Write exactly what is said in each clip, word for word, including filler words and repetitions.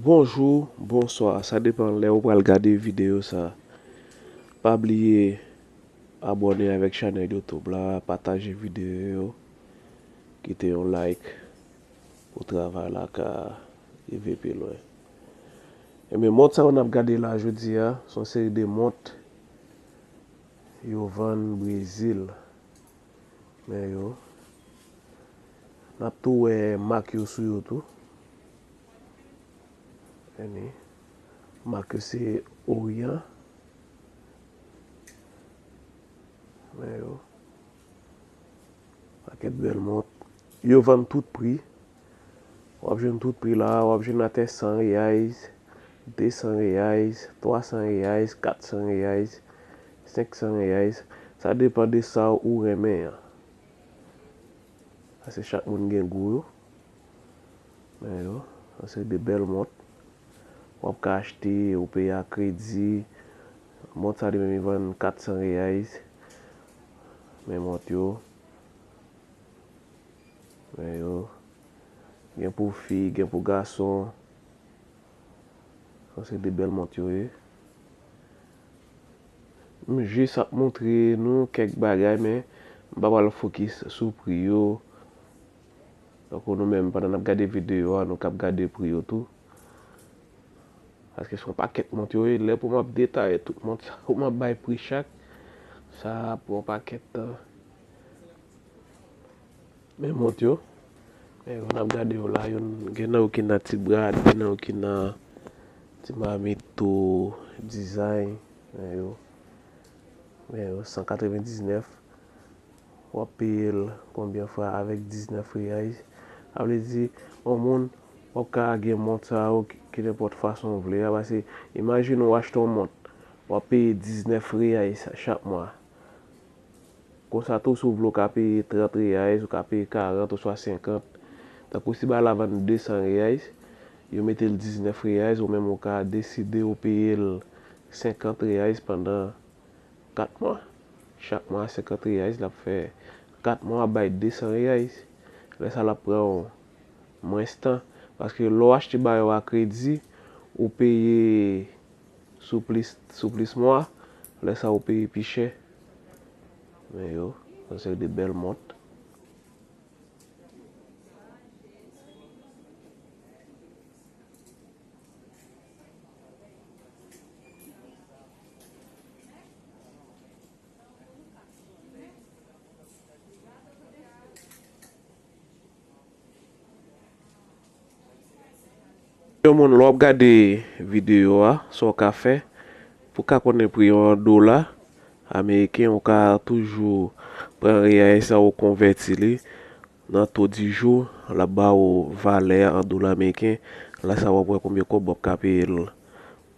Bonjou, bonswa, sa depann lè ou pral gade videyo sa. Pa bliye abòne avèk chanèl YouTube la, pataje videyo yo, kite yon like pou travay la ka rive pi lwen. Ebyen, mont sa yo n ap gade la jodi a, se yon seri de mont yo vann Brezil. Men yo. N ap tou wè mak yo sou yo tou. Anni. Mak yo se Orient. Men yo. Pakèt bèl mont. Yo vann tout pri. W ap jwenn tout pri la, w ap jwenn atè san reais, de san reais, twa san reais, kat san reais, senk san reais. Sa depann de sa ou renmen an. Paske chak moun gen gou yo. Men yo, sa se de bèl mont. W ap ka achte, ou peye a kredi. Mont sa li menm li vann kat san reais. Men mont yo. Men yo. Gen pou fi, gen pou gason. Sa se de bèl mont yo ye. M jis ap montre nou kèk bagay, men m pa pral fokis sou pri yo. Tankou nou menm, pandan n ap gade videyo a, nou k ap gade pri yo tou. Paske se yon pakèt mont yo ye, lè pou m ap detaye tout mont sa, pou m ap bay pri chak, sa ap pran yon pakèt tan. Men mont yo. Men yo n ap gade yo la, yo gen nan yo ki nan ti brad, gen nan yo ki nan ti mamit tou, dizay. Men yo. Men yo, san katrevendiznèf. W ap peye l konbyen fwa avèk diznèf reais. Sa vle di, yon moun, w ap ka gen mont sa yo ki, ki nenpòt fason w vle a, paske imajine w achte yon mont, w ap peye diznèf reais chak mwa. Konsa tou, si w vle, w ka peye trant reais, ou ka peye karant oswa senkant. Tankou si bagay la vann de san reais, yo mete l diznèf reais, ou menm ou ka deside ou peye l senkant reais pandan kat mwa. Chak mwa, senkant reais, l ap fè kat mwa, w ap bay de san reais. Lè sa, l ap pran w mwens tan. Paske lè w achte bagay yo a kredi, ou peye sou plis, sou plis mwa, lè sa ou peye pi chè. Men yo, sa se de bèl mont. Yon moun, lè w ap gade videyo a, sa w ka fè, pou w ka konnen pri yo an dola ameriken, ou ka toujou pran reyay sa, ou konvèti li nan to di jou, l ap ba ou valè a an dola ameriken. La sa, w ap wè konbyen kòb w ap ka peye l.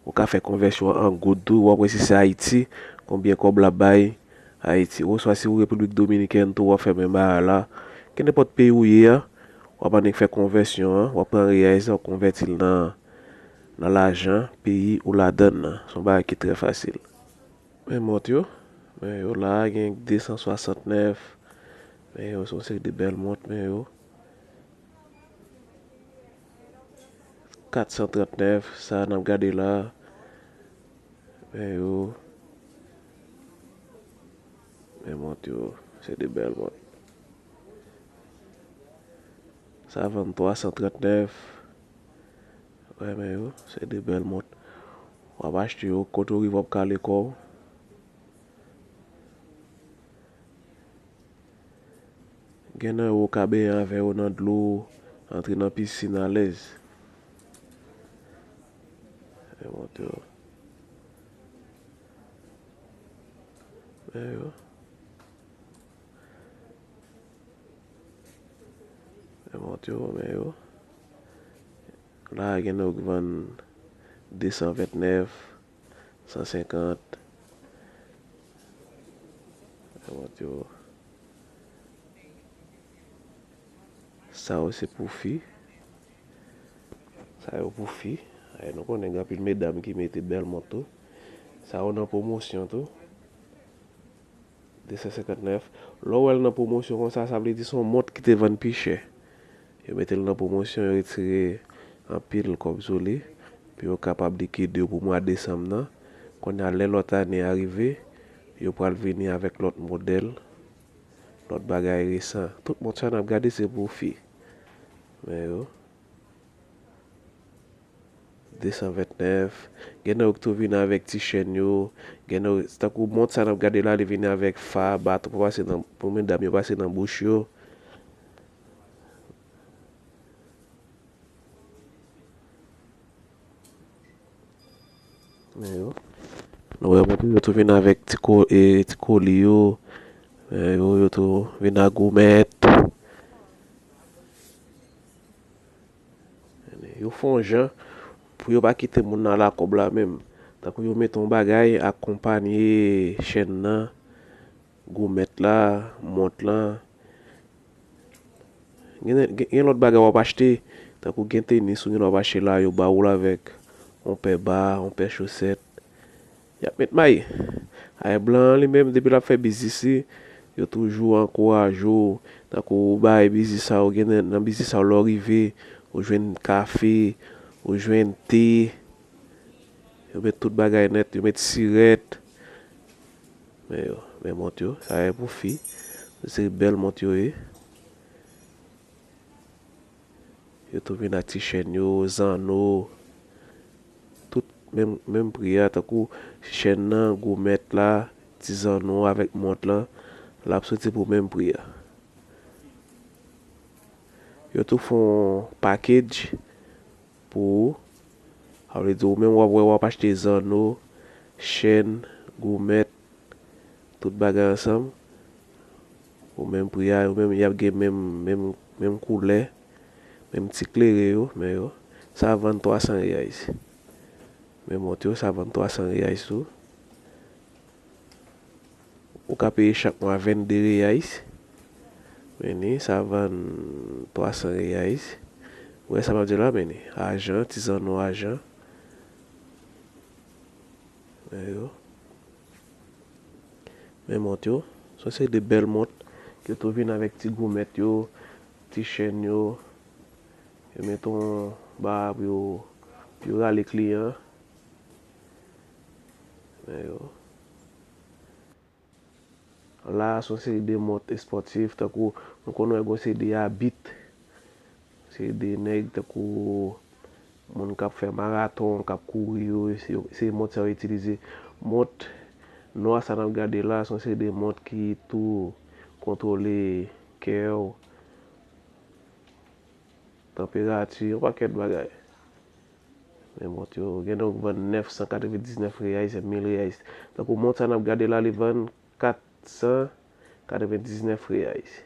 Ou ka fè konvèsyon an goud tou, w ap wè si se Ayiti, konbyen kòb l ap bay Ayiti. Oswa si ou Repiblik Dominikèn tou, w ap fè menm bagay la. Kenenpòt peyi ou ye a, w ap annik fè konvèsyon an, w ap pran reyay sa, w ap konvèti l nan, nan lajan peyi ou ladan l nan. Se yon bagay ki trè fasil. Men mont yo, men yo la, gen de san swasantnèf, men yo se yon seri de bèl mont, men yo. Kat san trantnèf, sa n ap gade la. Men yo. Men mont yo, se de bèl mont. Sa vann twa san trantnèf. Wè, men yo, se de bèl mont. W ap achte yo, kote w rive w ap kale kò w. Gen nan yo w ka benyen avè yo nan dlo, antre nan pisin alèz. E montre w. Men yo. E montre w, men yo. La, gen nan yo ki vann de san ventnèf. San senkant. Mwen te yo. Sa yo se pou fi. Sa yo pou fi. Ay, nou konnen gen anpil medam ki mete bèl mont tou. Sa yo nan pwomosyon tou. De san senkantnèf. Lè w wè l nan pwomosyon konsa, sa vle di se yon mont ki te vann pi chè. Yo mete l nan pwomosyon, yo retire anpil kòb sou li. pou yo kapab likide yo pou mwa desanm nan. Kounye a, lè lòt ane a rive, yo pral vini avèk lòt modèl, lòt bagay resan. Tout mont sa n ap gade se pou fi. Men yo. De san vennèf. Gen nan yo ki tou vin avèk ti chèn yo. Gen nan yo, tankou mont sa n ap gade la, li vini avèk fa, baton pou pase nan, pou medam yo pase nan bouch yo. Men yo. Nou wè, yo tou vin avèk ti ko-, e, ti koli yo. Men yo, yo tou vin ak goumèt. Yo fè yon jan pou yo pa kite moun nan lakòb la menm. Tankou yo mete yon bagay akonpanye chèn nan, goumèt la, mont lan. Gen, gen, gen lòt bagay w ap achte, tankou gen tenis ou gen w ap achte la, yo ba ou l avèk yon pè ba, yon pè chosèt. Y ap met may. Ayè blan an li menm, depi l ap fè biznis li, yo toujou ankouraje w. Tankou ou bay biznis sa, ou gen nan, nan biznis sa, lè w rive, ou jwenn kafe, ou jwenn te. Yo met tout bagay nèt, yo met sirèt. Men yo, men mont yo, sa e pou fi. Se bèl mont yo ye. Yo tou vin ak ti chèn yo, zanno. Tout menm, menm pri a, tankou chèn nan, goumèt la, ti zanno avèk mont lan, l ap soti pou menm pri a. Yo tou fè yon package pou ou. Sa vle di ou menm w ap wè w ap achte zanno, chèn, goumèt, tout bagay ansanm. Pou menm pri a, yo menm, y ap gen menm, menm, menm koulè, menm ti klere yo, men yo. Sa vann twa san reais. Men mont yo, sa vann twa san reais tou. Ou ka peye chak mwa vennde reais. Men ni, sa vann twa san reais. Ou wè sa m ap di la, men ni. Ajan, ti zanno ajan. Men yo. Men mont yo. Se yon seri de bèl mont. Yo tou vin avèk ti goumèt yo, ti chèn yo. Yo met yon ba pou yo, pou yo rale kliyan. Men yo. La, se yon seri de mont espòtif, tankou nou konn wè gon seri de abit, seri de nèg tankou moun k ap fè maraton, k ap kouri yo, se, se mont sa yo itilize. Mont nwa sa n ap gade la, se yon seri de mont ki tou kontwole kè w, tanperati, yon pakèt bagay. Men mont yo, gen nan yo k vann nèf san katrevendiznèf reais, mil reais. Tankou mont sa n ap gade la, li vann kat san katrevendiznèf reais.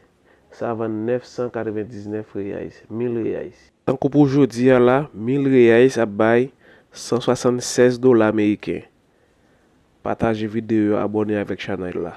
Sa vann nèf san katrevendiznèf reais, mil reais. Tankou pou jodi a la, mil reais ap bay san swasannsèz dola ameriken. Pataje videyo yo, abòne avèk chanèl la.